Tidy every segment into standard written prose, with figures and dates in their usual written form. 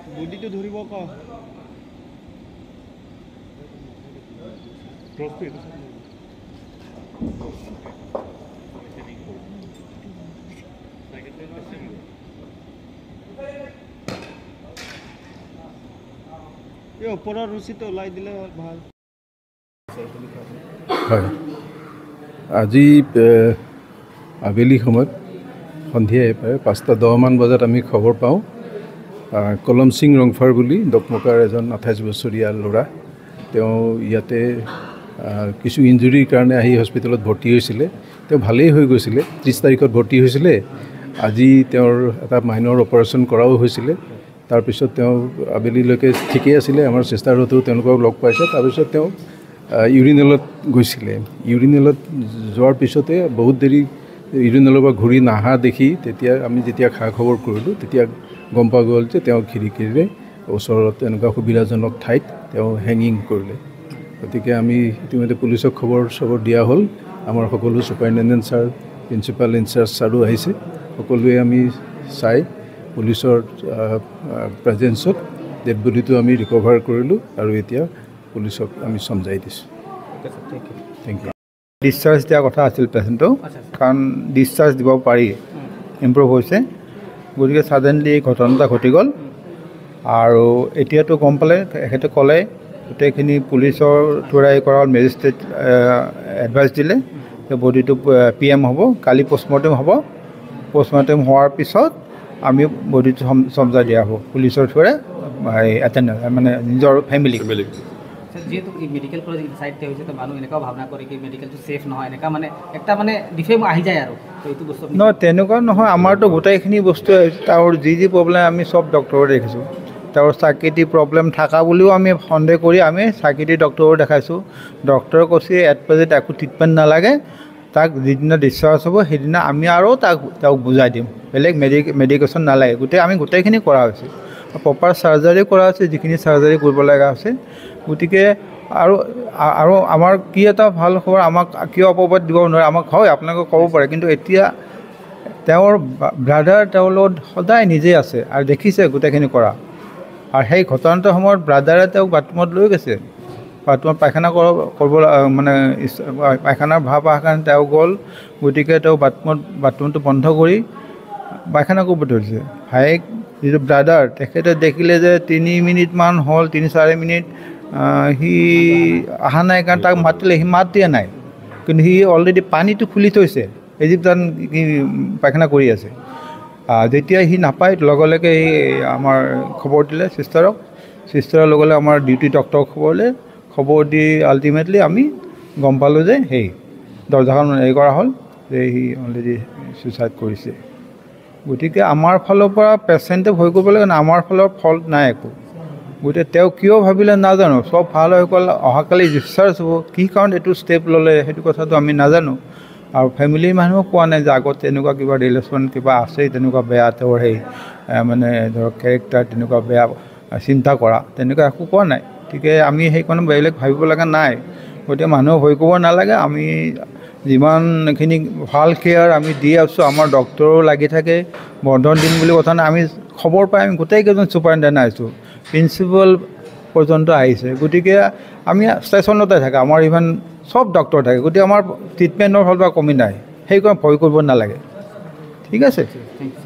বডিটো ধৰিব ক এই ওপৰৰ ৰছীটো ওলাই দিলে ভাল হয়। আজি আবেলি সময়ত সন্ধিয়া প্ৰায় 5:10 বজাত আমি খবৰ পাওঁ কলম সিং ৰংফাৰ বুলি ডকমকাৰ এজন 28 বছৰীয়া ল'ৰা, তেওঁ ইয়াতে কিছু ইঞ্জুৰিৰ কাৰণে আহি হস্পিটেলত ভৰ্তি হৈছিলে। তেওঁ ভালেই হৈ গৈছিলে, 30 তাৰিখত ভৰ্তি হৈছিলে। আজি তেওঁৰ এটা মাইনৰ অপাৰেশ্যন কৰাও হৈছিলে। তাৰপিছত তেওঁ আবেলিলৈকে ঠিকেই আছিলে, আমাৰ চিষ্টাৰহঁতেও তেওঁলোকক লগ পাইছে। তাৰপিছত তেওঁ ইউৰিনেলত গৈছিলে। ইউৰিনেলত যোৱাৰ পিছতে বহুত দেৰি ইউৰিনেলৰ পৰা ঘূৰি নাহা দেখি তেতিয়া আমি যেতিয়া খা খবৰ কৰিলোঁ তেতিয়া গম পোৱা গ'ল যে তেওঁ খিৰিকীৰে ওচৰত এনেকুৱা সুবিধাজনক ঠাইত তেওঁ হেঙিং কৰিলে। গতিকে আমি ইতিমধ্যে পুলিচক খবৰ চবৰ দিয়া হ'ল। আমাৰ সকলো ছুপাৰিণ্টেণ্ডেণ্ট ছাৰ, প্ৰিন্সিপাল ইনচাৰ্জ ছাৰো আহিছে। সকলোৱে আমি চাই পুলিচৰ প্ৰেজেঞ্চত ডেড বডিটো আমি ৰিকভাৰ কৰিলোঁ আৰু এতিয়া পুলিচক আমি চমজাই দিছোঁ। Thank you. Discharge দিয়া কথা আছিল পেচেণ্টটো, কাৰণ ডিছচাৰ্জ দিব পাৰি, ইম্প্ৰুভ হৈছে। গতিকে ছাডেনলি এই ঘটনা এটা ঘটি গ'ল আৰু এতিয়াতো গম পালে, এখেতে ক'লে গোটেইখিনি পুলিচৰ থ্ৰুৰাই কৰা হ'ল, মেজিষ্ট্ৰেট এডভাইচ দিলে যে বডিটো পি এম হ'ব, কালি পষ্টমৰ্টেম হ'ব। পষ্টমৰ্টেম হোৱাৰ পিছত আমি বডিটো চমজাই দিয়া হ'ব পুলিচৰ থ্ৰুৰে এটেণ্ডেঞ্চ মানে নিজৰ ফেমিলিক। যিহেতু মেডিকেল কলেজ ইনচাইডতে হৈছে, তো মানুহ এনেকুৱাও ভাৱনা কৰে কি মেডিকেলটো ছেফ নহয়, এনেকুৱা মানে একটা মানে ডিফেম আহি যায় আৰু তো এইটো বস্তু নহয়, তেনেকুৱা নহয়। আমাৰতো গোটেইখিনি বস্তু তেওঁৰ যি যি প্ৰব্লেম আমি চব ডক্টৰে দেখিছোঁ। তেওঁৰ চাইকেট্ৰি প্ৰব্লেম থকা বুলিও আমি সন্দেহ কৰি আমি চাইকেট্ৰি ডক্টৰো দেখাইছোঁ। ডক্টৰে কৈছে এট প্ৰেজেণ্ট একো ট্ৰিটমেণ্ট নালাগে, তাক যিদিনা ডিছচাৰ্জ হ'ব সেইদিনা আমি আৰু তাক তেওঁক বুজাই দিম, বেলেগ মেডিকেশ্যন নালাগে। গোটেই আমি গোটেইখিনি কৰা হৈছে, প্ৰপাৰ চাৰ্জাৰী কৰা হৈছে, যিখিনি চাৰ্জাৰী কৰিব লগা হৈছে। গতিকে আৰু আৰু আমাৰ কি এটা ভাল খবৰ, আমাক কিয় অপবাদ দিব নোৱাৰে, আমাক হয় আপোনালোকে ক'ব পাৰে, কিন্তু এতিয়া তেওঁৰ ব্ৰাদাৰ তেওঁৰ লগত সদায় নিজেই আছে আৰু দেখিছে গোটেইখিনি কৰা। আৰু সেই ঘটনাটোৰ সময়ত ব্ৰাদাৰে তেওঁক বাথৰুমত লৈ গৈছে, বাথৰুমত পায়খানা কৰিব মানে পায়খানাৰ ভাৱ অহাৰ কাৰণে তেওঁ গ'ল। গতিকে তেওঁ বাথৰুমটো বন্ধ কৰি পায়খানা কৰিব ধৰিছে। ভায়েক যিটো ব্ৰাদাৰ, তেখেতে দেখিলে যে 3 মিনিটমান হ'ল, 3-4 মিনিট সি অহা নাই, কাৰণ তাক মাতিলে সি মাত দিয়া নাই, কিন্তু সি অলৰেডি পানীটো খুলি থৈছে, এজিপ্তান সি পায়খানা কৰি আছে। যেতিয়া সি নাপায় লগে লগে সি আমাৰ খবৰ দিলে চিষ্টাৰক, চিষ্টাৰৰ লগে লগে আমাৰ ডিউটি ডক্টৰক খবৰ দিলে। খবৰ দি আল্টিমেটলি আমি গম পালোঁ যে সেই দৰ্জাখন হেৰি কৰা হ'ল যে সি অলৰেডি ছুইচাইড কৰিছে। গতিকে আমাৰ ফালৰ পৰা পেচেণ্টে ভয় কৰিব লাগে না, আমাৰ ফালৰ ফল্ট নাই একো। গতিকে তেওঁ কিয় ভাবিলে নাজানো, চব ভাল হৈ গ'ল, অহাকালি ডিছচাৰ্জ হ'ব, কি কাৰণত এইটো ষ্টেপ ল'লে সেইটো কথাটো আমি নাজানো। আৰু ফেমিলিৰ মানুহো কোৱা নাই যে আগত তেনেকুৱা কিবা ৰিলেশ্যন কিবা আছে, তেনেকুৱা বেয়া তেওঁৰ সেই মানে ধৰক কেৰেক্টাৰ তেনেকুৱা বেয়া চিন্তা কৰা তেনেকুৱা একো কোৱা নাই। গতিকে আমি সেইকাৰণে বেলেগ ভাবিব লগা নাই। গতিকে মানুহে ভয় কৰিব নালাগে। আমি যিমানখিনি ভাল কেয়াৰ আমি দি আছোঁ, আমাৰ ডক্টৰো লাগি থাকে, বন্ধন দিন বুলি কথা নাই। আমি খবৰ পাই আমি গোটেইকেইজন ছুপাৰিণ্টেণ্ডেণ্ট আহিছোঁ, প্ৰিন্সিপাল পৰ্যন্ত আহিছে। গতিকে আমি ষ্টেচনতে থাকে, আমাৰ ইভেন চব ডক্টৰ থাকে, গতিকে আমাৰ ট্ৰিটমেণ্টৰ ফালৰ পৰা কমি নাই, সেইকাৰণে ভয় কৰিব নালাগে। ঠিক আছে,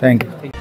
thank U.